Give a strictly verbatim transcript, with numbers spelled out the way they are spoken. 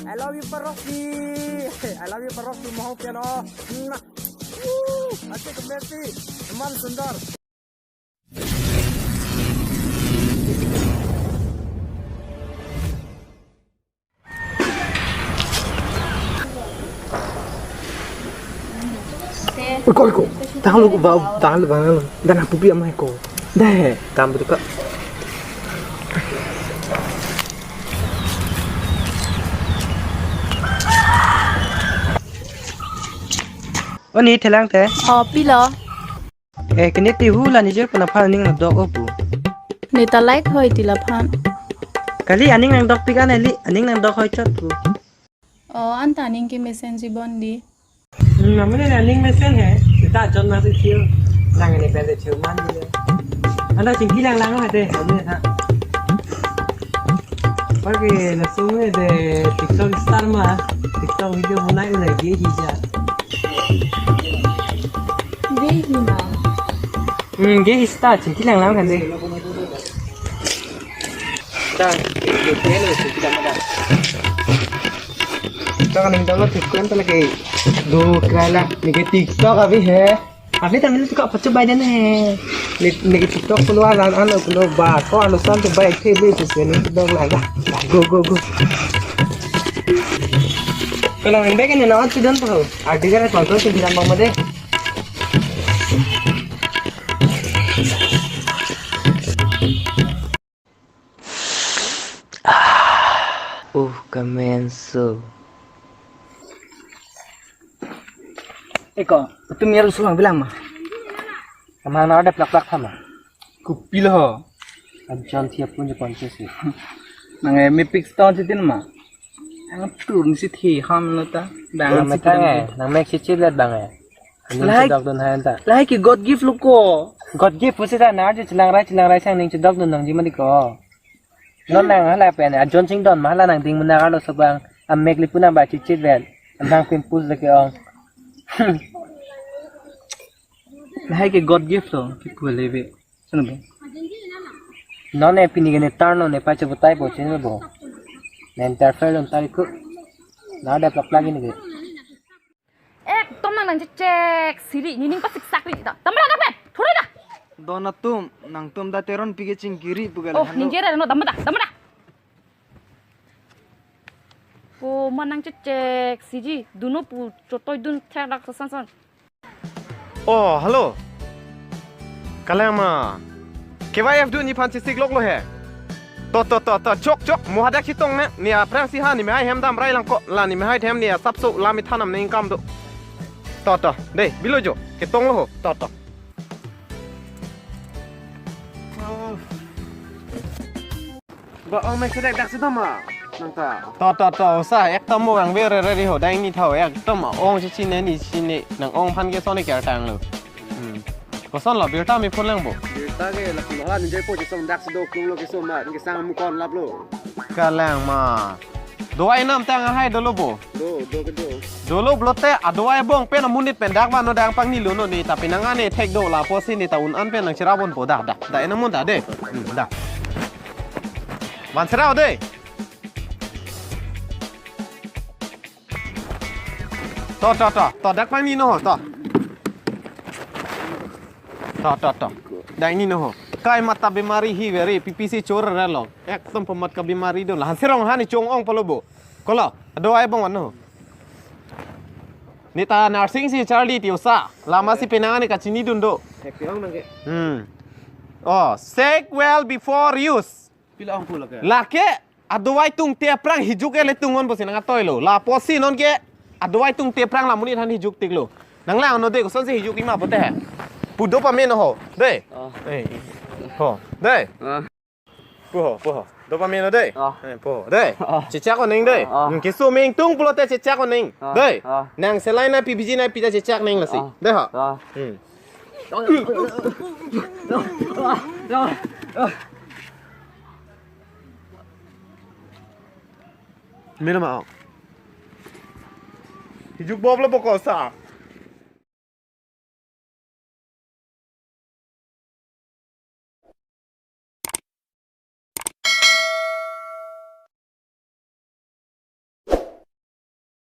I love you, Paroki. I love you, Paroki. Mohong piano. Mwah. Woo! Ate ke Messi. Eman sundar. Iko, iko. Tangan lu, ba-, tangan lu, tangan lu. Dan aku biar main ko. Deh, tangan betul, Kak. Oh, ne thelang te. Oh, pilo. Eh, kene te hu la ne jer pen aphan aning nangdok o pu. Ne ta like hoi ti laphan. Kali aning nangdokpik an eli, aning nangdok hoi chot pu. Oh, anta aning kemesen si bon di. Hmm, namanya aning mesen he. Kita jon masih chiu. Nang ini pen chiu man di. Anta chingki langlang ha de, namanya ha. Pagi langsung he de TikTok star ma. TikTok video mulai ulai ge hija. Ge hi ma. Hmm, ge hi star chingki langlang kan de. Ta, ge hi lo chingki langlang. Ta kan download TikTok ta lagi. Do kala ni ke TikTok abhi he. Abhi ta mili suka pachu bai den he. Ni, ni TikTok follower an, an follow ba. Ko anu san tu bai the be tu se ni dong la la. Go, go, go. Kalau yang baik ni na tu don tu. Adi kare control tu bilang bang made. Uh, kamenso. Eko, tum yar usulang bilang ma. Kemana ada plak-plak sama? Kupil ho. Ajon tiap pun je konses ya. Nang eh, mepik stone sitin ma. Ang turun si thi ham lo ta. Nang Dangan si metang eh, nang mek si chilet bang eh. Aning Like- chedok dun hai anta. Lahai ke God gift lo ko. God gift pusi ta nar je chelang rai chelang rai sang ning chedok dun nangji mati ko. Non nang hala pen ajon chingdon ma hala nang ding mena kalo sobang. Amek li punang ba chichit ven. Nang pimpus lagi ong. Lahai ke God gift lo. Kipu lebe. Sino ba? Non eh pini ke ne tar non eh pache butai po chino bo. Ne interfere dun tari ku. Na ada plak lagi ni ke. Ekdom nang nangchechek siri, nening pasiksak ri ta. Damra nangpen, thuri ta. Don atum, nangtum da Teron pige chingkiri pu gale Oh, hano. Ninjera no, damra ta, damra ta. Ko ma nangchechek siji, duno pu chotoi dun thek dak san san. Oh, hello. Kalang ma. K Y F dun ni phan chesik lok lo he. To, to, to, to, chok, chok, mo hadak chitong ne, ne aphrang si ha, ne mehai hem dam rai lang ko, la ne mehai hem ne asapso, la mi thanam ne income do. To, to, dei, bilo jo, ketong lo ho, to, to. Ba ong mek sedek dak si tama, nang ta. To, to, to, sa, ekdom mo gang be re re ri ho, dang ni thau, ekdom ong si chine ni chine, nang ong phan ke soni kertang lo. Hmm. Koson lo, birta mi phone lang bo. Birta ke la pulo ha, ninjai po chisong dak si do klung lo kiso ma, ke sang mu kon lap lo. Kalang ma. Do ai nam tang hai dolo bo. Do, do ke do. Dolo blote adwai bong pen amonit pen dak vano dang pangni lo no ni, tapi nang ane thek do lapusi ni ta un an pen nang chera bon po dah, dah. Dah ena mun dah de. Hmm, dah. Van chera de. To, to, to, to, dak pangni no, to. To, to, to. Dak ni no. Kai mata bimari hi veri, P P C chor re lo. Ekdom pemat ka bimari do. Lahan serong hani chong ong polo bo. Kolo, adwai bong ano. Ni ta nursing si Charlie tiosa. Lama si penang ni kachini dun do. Hek pi ong nang ke. Hmm. Oh, seek well before use. Pila ong pu lake. Lake, adwai tungte aphrang hijuk ele tungon pusi nang atoi lo. Lapusi non ke, adwai tungte aphrang la monit han hijuk tik lo. Nang lang no de, koson si hijuk ima pote he. Pu dopamine ho, de. Oh. Eh. Ho, de. Ah. Pu ho, pu ho. Dopamine ho, de. Ah. Eh, pu ho, de. Ah. Chechak oning de. Ah. Hmm, keso meng tung pulote chechak oning. Ah. De. Ah. Nang selai na P P G na pita chechak ning lasi. Ah. De ho. Ah. Hmm. Mira ma. Hijuk bob lo pokok sa.